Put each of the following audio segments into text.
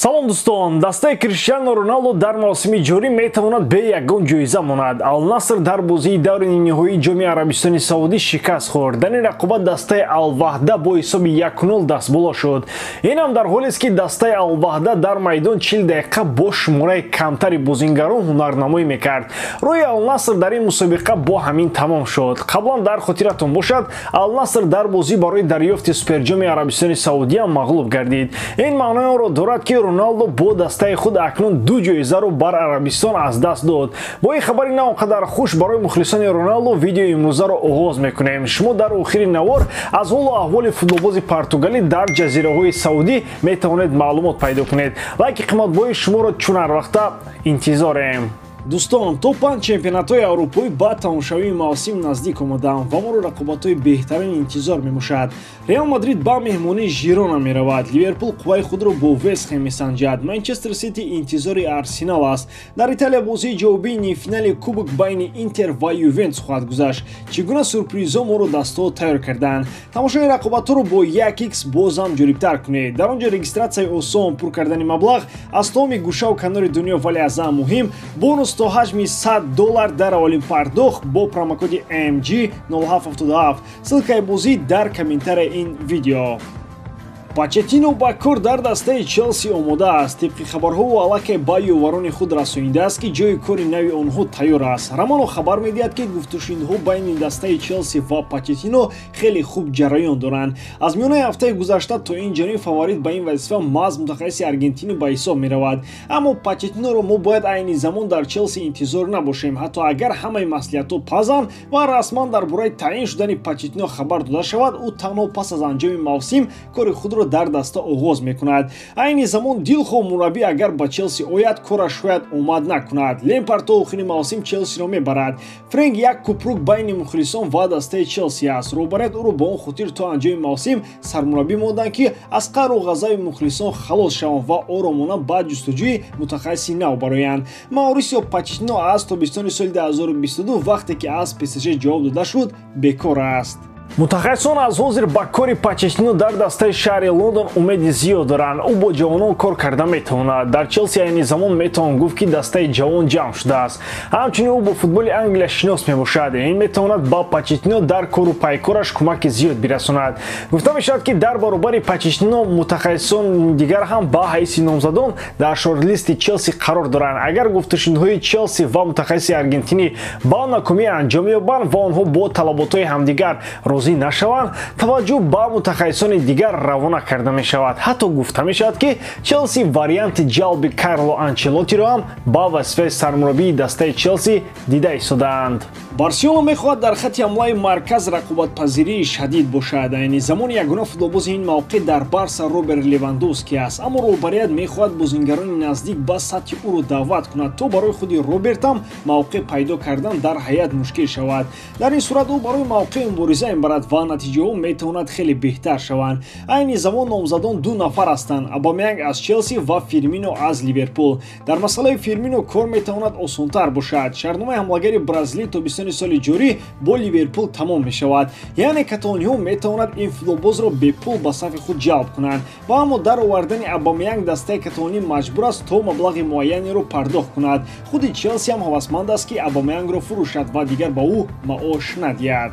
Салом дӯстон, дастаи Криштиану Роналду дар мавсими ҷорӣ метавонад бе ягон ҷоиза монад. Ал-Наср дар бозии даври нимниҳоии Ҷоми Арабистони Саудӣ шикаст хӯрд. Дар ин рақобат дастаи Ал-Ваҳда бо ҳисоби 1-0 дастболо шуд. Ин ҳам дар ҳолест, ки дастаи Ал-Ваҳда дар майдон 40 дақиқа бо шумораи камтари бозингарон ҳунарнамоӣ мекард. Рӯи Ал-Наср дар ин мусобиқа бо ҳамин тамом шуд. Қаблан дар хотиратон бошад, Ал-Наср дар бозӣ барои дарёфти Суперҷоми Арабистони Саудӣ ҳам мағлуб гардид. Ин маънои онро дорад, ки Роналду бо дастаи худ акнун ду ҷоизаро бар Арабистон аз даст дод. Бо ин хабари на он қадар хуш барои мухлисони Роналду видеои имрӯзаро оғоз мекунем. Шумо дар охири навор аз ҳолу аҳволи футболбози португалӣ дар ҷазираҳои Саудӣ метавонед маълумот пайдо кунед. Лайки қиматбои шуморо чун ҳар вақта интизорем. Дӯстон, то 5 чемпионатҳои аврупоӣ ба тамошавии мавсим наздик омадаанд ва моро рақобатҳои беҳтарин интизор мебошад. Реал Мадрид ба меҳмонии Жирона меравад, Ливерпул қувваи худро бо Вестхэм месанҷад, Манчестер Сити интизори Арсенал аст. Дар Италия бозии ҷавобии нимфинали кубок байни Интер ва Ювентус хоҳад гузашт. Чӣ гуна сюрпризҳо моро дастҳо тайёр карданд? Тамошои рақобатҳоро бо 1x бозам ҷолибтар кунед. Дар он ҷо регистратсияи осон, пур кардани маблағ аз тамоми гӯшаву канори дунё, вале аз ҳама муҳим бонус то ҳаҷми $100 дар аввалин пардохт бо промокоди MG0777. Ссылкаи бозӣ дар комментарияи ин видео. Почеттино ба кор дар дастаи Челси омода аст. Тибқи хабарҳо, ӯ аллакай ба ёварони худ расонидааст, ки ҷои кори нави онҳо тайёр аст. Романо хабар медиҳад, ки гуфтушунидҳо байни дастаи Челси ва Почеттино хеле хуб ҷараён доранд. Аз миёнаи ҳафтаи гузашта то ин ҷониб фаворит ба ин вазифа маҳз мутахассиси аргентинӣ ба ҳисоб меравад. Аммо Почеттиноро мо бояд айни замон дар Челси интизор набошем, ҳатто агар ҳамаи маслиҳатҳо пазанд ва расман дар бораи таъин шудани Почеттино хабар дода шавад, ӯ танҳо пас аз анҷоми мавсим кори худро дар даста оғоз мекунад. Айни замон дилхоҳ мураббӣ агар ба Челси ояд, кораш шояд омад накунад. Лемпард то охири мавсим Челсиро мебарад. Френк як купрук байни мухлисон ва дастаи Челси аст. Роҳбарият ӯро ба он хотир то анҷоми мавсим сармураббӣ монданд, ки аз қаҳру ғазаби мухлисон халос шаванд ва оромона ба ҷустуҷӯи мутахассиси нав бароянд. Маурисио Почеттино аз тобистони соли 2022, вақте ки аз ПСЖ ҷавоб дода шуд, бекор аст. Мутахассисон аз ҳозир ба кори Почеттино дар дастаи шаҳри Лондон умеди зиёд доранд. Ӯ бо ҷавонон кор карда метавонад. Дар Челси айни замон метавон гуфт, ки дастаи ҷавон ҷамъ шудааст. Ҳамчунин ӯ бо футболи Англия шинос мебошад. Ин метавонад ба Почеттино дар кору пайкораш кӯмаки зиёд бирасонад. Гуфта мешавад, ки дар баробари Почеттино мутахассисон дигар ҳам ба ҳайси номзадон дар шортлисти Челси қарор доранд. Агар гуфтушунидҳои Челси ва мутахассиси аргентинӣ ба нокомӣ анҷом ёбанд ва онҳо бо талаботҳои ҳамдигар розӣ нашаванд, таваҷҷӯҳ ба мутахассисони дигар равона карда мешавад. Ҳатто гуфта мешавад, ки Челси варианти ҷалби Карло Анчелотиро ҳам ба вазифаи сармураббии дастаи Челси дида истодаанд. Барселона мехоҳад дар хатти ҳамлаи марказ рақобатпазирии шадид бошад. Айни замон ягона футболбози ин мавқеъ дар Барса Роберт Левандовски аст, аммо роҳбарият мехоҳад бозингарони наздик ба сатҳи ӯро даъват кунад, то барои худи Робертам мавқеъ пайдо кардан дар ҳайат мушкил шавад. Дар ин сурат ӯ барои мавқеъ мубориза мебарад ва натиҷаҳо метавонад хеле беҳтар шаванд. Айни замон номзадон ду нафар ҳастанд: Абамеянг аз Челси ва Фирмино аз Ливерпул. Дар масъалаи Фирмино кор метавонад осонтар бошад. Шартномаи ҳамлагари бразилӣ тобистони соли ҷорӣ бо Ливерпул тамом мешавад. Яъне каталониҳо метавонад ин футболбозро бепул ба сафи худ ҷалб кунанд. Ва аммо дар овардани Абамеянг дастаи каталонӣ маҷбур аст то маблағи муайянеро пардохт кунад. Худи Челси ҳам ҳавасманд аст, ки Абамеянгро фурӯшад ва дигар ба ӯ маош надиҳад.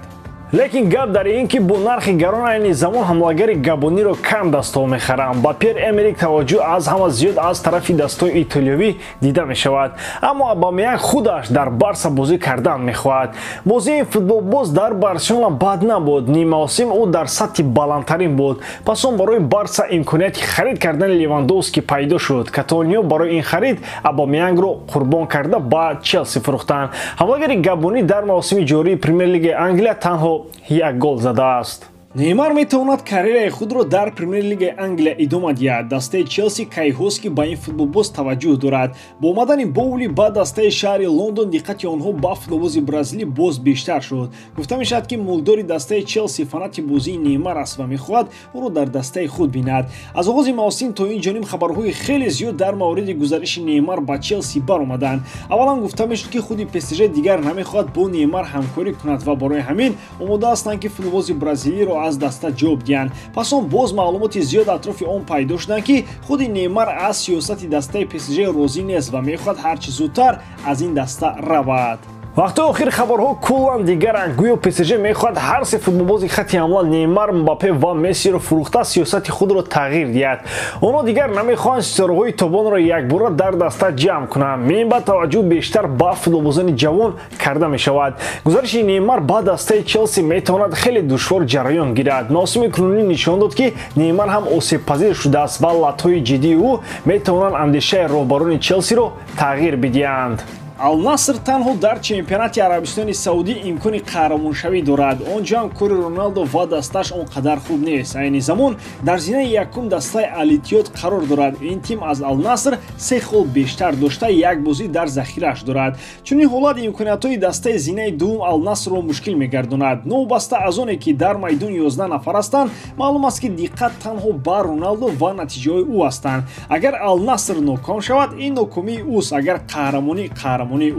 Лекин гап дар ин, ки бо нархи гарон айни замон ҳамлагари габониро кам дастҳо мехаранд. Ба Пьер Эмерик таваҷҷӯҳ аз ҳама зиёд аз тарафи дастҳои итолиёвӣ дида мешавад. Аммо Абамеянг худаш дар Барса бозӣ кардан мехоҳад. Бозии футболбоз дар Барселона бад набуд. Ниммавсим ӯ дар сатҳи баландтарин буд. Пас он барои Барса имконияти харид кардани Левандовски пайдо шуд. Каталониё барои ин харид Абамеянгро қурбон карда ба Челси фурӯхтанд. Ҳамлагари габонӣ дар мавсими ҷории Премер-лигаи Англия танҳо як гол задааст. Неймар метавонад карьераи худро дар Премер-лигаи Англия идома диҳад. Дастаи Челси кайҳост, ки ба ин футболбоз таваҷҷӯҳ дорад. Бо омадани Боули ба дастаи шаҳри Лондон диққати онҳо ба футболбози бразилӣ боз бештар шуд. Гуфта мешавад, ки мулкдори дастаи Челси фанати бозии Неймар аст ва мехоҳад ӯро дар дастаи худ бинад. Аз оғози мавсим то ин ҷониб хабарҳои хеле зиёд дар мавриди гузариши Неймар ба Челси баромаданд. Аввалан гуфта мешуд, ки худи ПСЖ дигар намехоҳад бо Неймар ҳамкорӣ кунад ва барои ҳамин омода ҳастанд, ки футболбози бразилиро аз даста ҷавоб диҳанд. Пас он боз маълумоти зиёд атрофи он пайдо шуданд, ки худи Неймар аз сиёсати дастаи ПСЖ розӣ нест ва мехоҳад ҳарчи зудтар аз ин даста равад. Вақтҳои охир хабарҳо куллан дигаранд. Гӯё ПСЖ мехоҳад ҳар се футболбози хати ҳамла Неймар, Мбаппе ва Мессиро фурӯхта сиёсати худро тағйир диҳад. Онҳо дигар намехоҳанд ситораҳои тобонро якбора дар даста ҷамъ кунанд. Минбаъд таваҷҷӯҳ бештар ба футболбозони ҷавон карда мешавад. Гузариши Неймар ба дастаи Челси метавонад хеле душвор ҷараён гирад. Мавсими кунунӣ нишон дод, ки Неймар ҳам осебпазир шудааст ва латҳои ҷиддии ӯ метавонанд андешаи роҳбарони Челсиро тағйир бидиҳанд. Ал-Наср танҳо дар чемпионати Арабистони Саудӣ имкони қаҳрамоншавӣ дорад. Он ҷо ҳам кори Роналдо ва дастааш он қадар хуб нест. Айни замон дар зинаи якум дастаи Ал-Иттиҳод қарор дорад. Ин тим аз Ал-Наср 3 хол бештар дошта, як бозӣ дар захирааш дорад. Чунин ҳолат имкониятҳои дастаи зинаи дуввум Ал-Насрро мушкил мегардонад. Новобаста аз оне ки дар майдон 11 нафар ҳастанд, маълум аст, ки диққат танҳо ба Роналдо ва натиҷаҳои ӯ ҳастанд. Агар Ал-Наср ноком шавад, ин нокомии ӯст, агар қаҳрамонӣ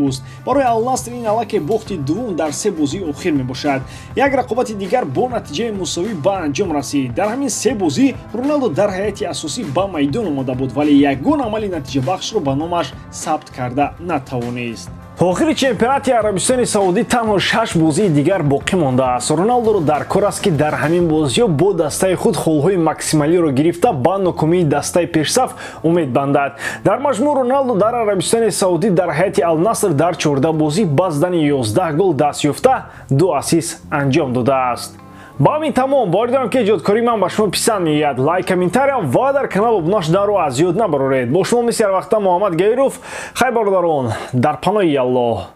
ӯст. Барои Ал-Наср ин аллакай бохти дуввум дар 3 бозии охир мебошад. Як рақобати дигар бо натиҷаи мусовӣ ба анҷом расид. Дар ҳамин 3 бозӣ Роналдо дар ҳайати асосӣ ба майдон омода буд, вале ягон амали натиҷабахшро ба номаш сабт карда натавонист. То охири чемпионати Арабистони Саудӣ танҳо 6 бозии дигар боқӣ мондааст. Роналдоро дар кор аст, ки дар ҳамин бозиҳо бо дастаи худ холҳои максималиро гирифта ба нокомии дастаи пешсаф умед бандад. Дар маҷмӯъ Роналдо дар Арабистони Саудӣ дар ҳайати Ал-Наср дар 14 бозӣ ба задани 11 гол даст ёфта, 2 ассист анҷом додааст. Ба ҳамин тамом. Боварӣ дорам, ки эҷодкории ман ба шумо писанд меояд. Лайк, комментариям ва дар канал обуна шуданро аз ёд набароред. Бо шумо мисли ҳар вақта Муҳаммад Гаиров. Хайр, бародарон, дар паноҳи Аллоҳ.